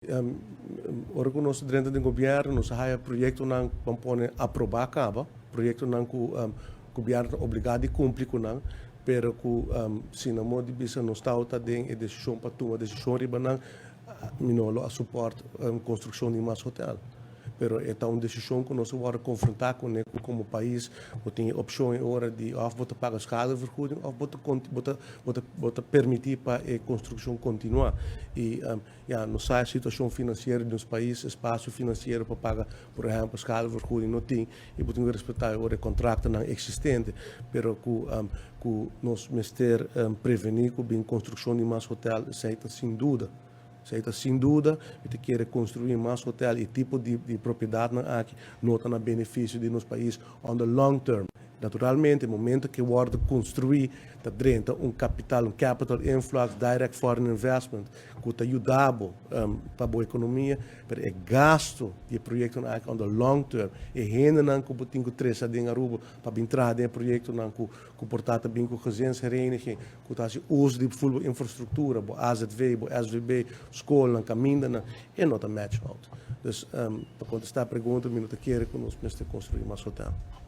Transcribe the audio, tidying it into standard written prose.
Ora ku nos drenta den gobièrnu, nos a haya proyektonan ban pone aprobá kaba, proyektonan ku gobièrnu ta obligá di kumpli ku nan, pero ku si na modo di bisa nos tabata den e desishon pa tuma desishon riba nan, mi no lo a supòrt konstrukshon di mas hotèl. Pero e ta un desishon ku nos a wòrdu konfrontá kuné ku komo pais bo tin e opshon e ora di òf bo ta paga schadevergoeding òf bo ta bo ta bo ta bo ta permití pa e konstrukshon kontinuá. I Ya, nos sa e situacion financiero di nos pais, espacio financiero pa paga, por ehempel, schadevergoeding no tin y bo tin cu respeta e ora e contractonan existente, pero cu nos mester preveni cu bin construccion di mas hotel, esey ta sin duda. Esey ta sin duda, mi ta kere construi mas hotel y tipo di propiedadnan aki no ta na beneficio di nos pais on the long term. Naturalmente, momento ku e wòrdu konstruí ta drenta un kapital, un capital influx, direct foreign investment, ku ta yuda bo pa bo ekonomia, pero e gasto di e proyektonan aki on the long term, e hendenan ku bo tin ku trese aden Aruba pa bin traha den e proyektonan ku ku por ta ta bin ku gezinshereniging, ku ta hasi uso di ful bo infrastruktura, bo AZV, bo SVB, skolnan, kamindanan, e no ta match out. Dus, pa kontestá e pregunta, mi no ta kere ku nos mester konstruí mas hotel.